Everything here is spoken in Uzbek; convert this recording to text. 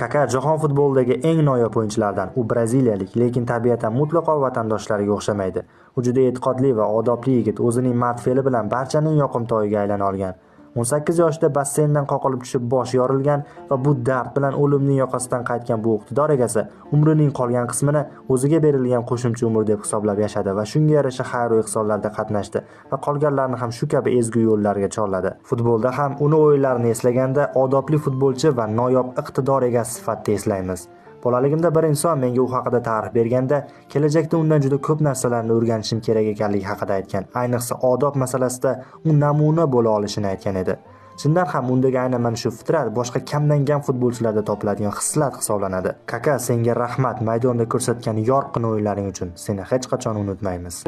Kaka jahon futbolidagi eng noyob o'yinchilardan. U braziliyalik, lekin tabiatan mutlaqo vatandoshlariga o'xshamaydi. U juda e'tiqodli va odobli yigit, o'zining mard fe'li bilan barchaning yoqimtoyiga aylana olgan. 18 yoshida basseyndan qoqilib tushib boshi yorilgan va bu dard bilan o'limning yoqasidan qaytgan bu iqtidor egasi umrining qolgan qismini o'ziga berilgan qo'shimcha umr deb hisoblab yashadi va shunga yarasha xayr ehsonlarda qatnashdi va qolganlarni ham shu kabi ezgu yo'llarga chorladi. Futbolda ham uni o'yinlarini eslaganda odobli futbolchi va noyob iqtidor egasi sifatida eslaymiz. Bolaligimda bir inson menga u haqida ta'rif berganda, kelajakda undan juda ko'p narsalarni o'rganishim kerak ekanligi haqida aytgan. Ayniqsa odob masalasida u namuna bo'la olishini aytgan edi. Chindan ham undagi aynan mana shu fitrat boshqa kamdan-kam futbolchilarda topiladigan xislat hisoblanadi. Kaka, senga rahmat maydonda ko'rsatgan yorqin o'yinlaring uchun. Seni hech qachon unutmaymiz.